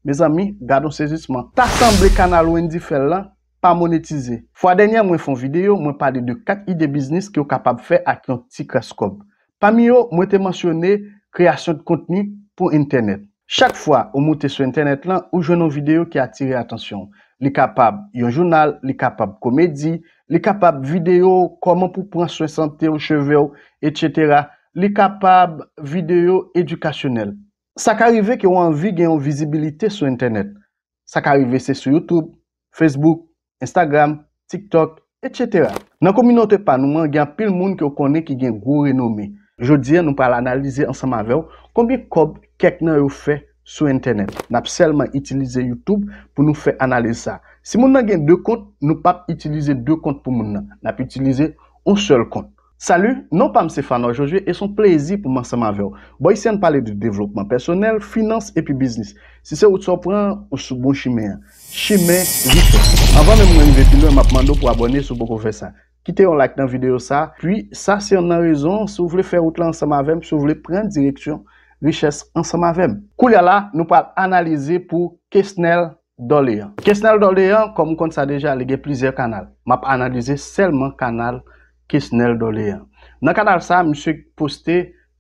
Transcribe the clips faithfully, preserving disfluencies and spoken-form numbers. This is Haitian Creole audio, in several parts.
Mezanmi, gad yon sezisman. Ta sanble kanal Wendy Phèl lan pa monetize. Fwa dènyè mwen fè yon videyo, mwen pale de kat ide biznis ke w kapab fè ak yon ti kras kòb. Pami yo, mwen te mansyone kreyasyon de kontni pou entènèt. Chak fwa ou moute sou entènèt lan, ou jwenn yon videyo ki atire atansyon w. Li kapab yon jounal, li kapab komedi, li kapab videyo kòman pou pran swen sante w, cheve w, etsetera. Li kapab videyo edikasyonèl. Sa ka rive ke w anvi gen yon vizibilite sou entènèt. Sa ka rive se sou YouTube, Facebook, Instagram, TikTok, etsetera. Nan kominote pa nou an, gen anpil moun ke w konnen ki gen gwo renome. Jodi a, nou pral analize ansanm avè w konbyen kòb kèk nan yo fè sou entènèt. N ap sèlman itilize YouTube pou nou fè analiz sa. Si moun nan gen de kont, nou p ap itilize de kont pou moun nan. N ap itilize yon sèl kont. Salut, non pa m se Fanor Josué e se yon plezi pou m ansanm avè w. Bò isi a n pale de devlopman pèsonèl, finans epi biznis. Si se wout sa w pran, ou sou bon chimen an. Chimen Richès. Anvan menm mwen rive pi lwen, m ap mande w pou abòne si w poko fè sa. Kite yon like nan videyo sa. Pi, sa se yonn nan rezon, si w vle fè wout la ansanm avè m, si w vle pran direksyon richès ansanm avè m. Koulye a la, nou pral analize pou Kesnel Dorlean. Kesnel Dorlean, kòm ou konn sa deja, li gen plizyè kanal. M ap analize sèlman kanal Kesnel Dorlean. Nan kanal sa, misye poste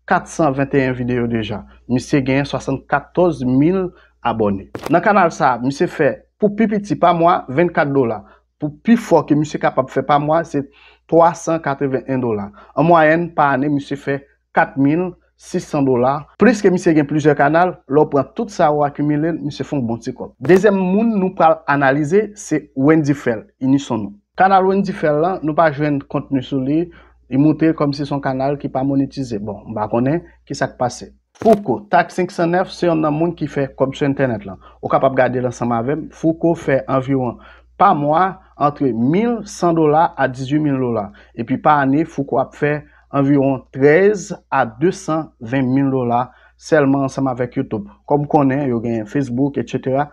kat san venteyen videyo deja. Misye gen swasannkatòz mil abòne. Nan kanal sa, misye fè pou pi piti pa mwa vennkat dola. Pou pi fò ke misye kapab fè pa mwa, se twa san katreven en dola. An mwayèn, pa ane, misye fè kat mil sis san dola. Plis ke misye gen plizyè kanal, lè w pran tout sa ou akimile l, misye fè yon bon ti kòb. Dezyèm moun nou pral analize, se Wendy Phèl, Unison nou. Kanal Wendy Phèl lan, nou pa jwenn kontni sou li, li montre kòmsi se yon kanal ki pa monetize. Bon, m pa konnen ki sa k pase. Fouco, Tag senk san nèf, se yonn nan moun ki fè kòb sou entènèt lan. Ou kapab gade l ansanm avè m. Fouco fè anviwon pa mwa antre mil san dola a dizuit mil dola. Epi pa ane, Fouco ap fè anviwon trèz a de san ven mil dola sèlman ansanm avèk YouTube. Kòm w konnen, yo gen Facebook, etsetera.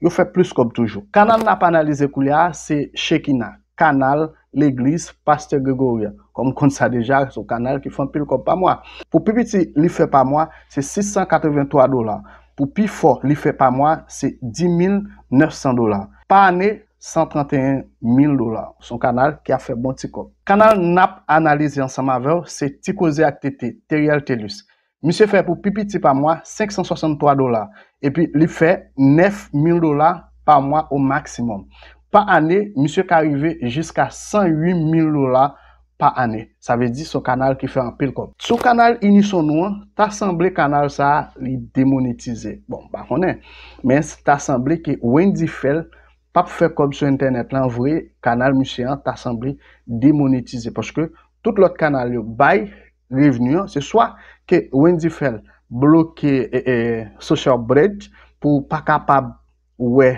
Yo fè plis kòb toujou. Kanal n ap analize koulye a, se Shekina, kanal legliz Pastè Gregory an. Kòm w konn sa deja, se yon kanal ki fè anpil kòb pa mwa. Pou pi piti li fè pa mwa, se sis san katrevenntwa dola. Pou pi fò li fè pa mwa, se dis mil nèf san dola. Pa ane, san tranteyen mil dola. Se yon kanal ki ap fè bon ti kòb. Kanal n ap analize ansanm avè w, se Ti Koze ak Tete, Teriel Telus. Misye fè pou pi piti pa mwa senk san swasanntwa dola, epi li fè nèf mil dola pa mwa o maksimòm. Pa ane, misye ka rive jiska san uit mil dola pa ane. Sa vle di se yon kanal ki fè anpil kòb. Sou kanal Unison nou an, ta sanble kanal sa a li demonetize. Bon, m pa konnen, men ta sanble ke Wendy Phèl p ap fè kòb sou entènèt lan vre, kanal misye an ta sanble demonetize. Paske tout lòt kanal yo bay revni an, se swa ke Wendy Phèl bloke e, e, Social Bridge pou w pa kapab wè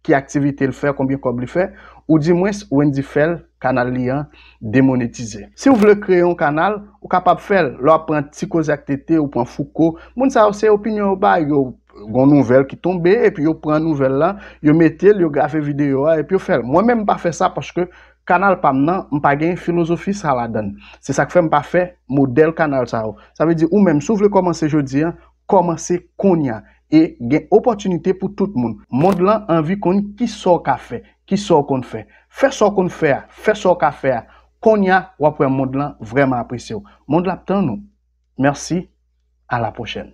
ki aktivite l fè, konbyen kòb li fè, ou dimwens Wendy Phèl, kanal li an demonetize. Si w vle kreye yon kanal, ou kapab fè l. Lè w ap pran Ti Koze ak Tete, ou pran Fouco, moun sa yo se opinyon yo bay, yo gon nouvèl ki tonbe, epi yo pran nouvèl lan, yo mete l, yo grave videyo a, epi yo fè l. Mwen menm, m pa fè sa paske kanal pa m nan, m pa gen filozofi sa ladan l. Se sa k fè m pa fè modèl kanal sa yo. Sa vle di, ou menm, si w vle kòmanse jodi a, kòmanse kounye a. E gen opòtinite pou tout moun. Mond lan anvi konn kisa w ka fè, kisa w konn fè. Fè sa w konn fè a, fè sa w ka fè a. Kounye a, w ap wè mond lan vrèman apresye w. Mond lan ap tann ou. Mèsi, a la pwochèn.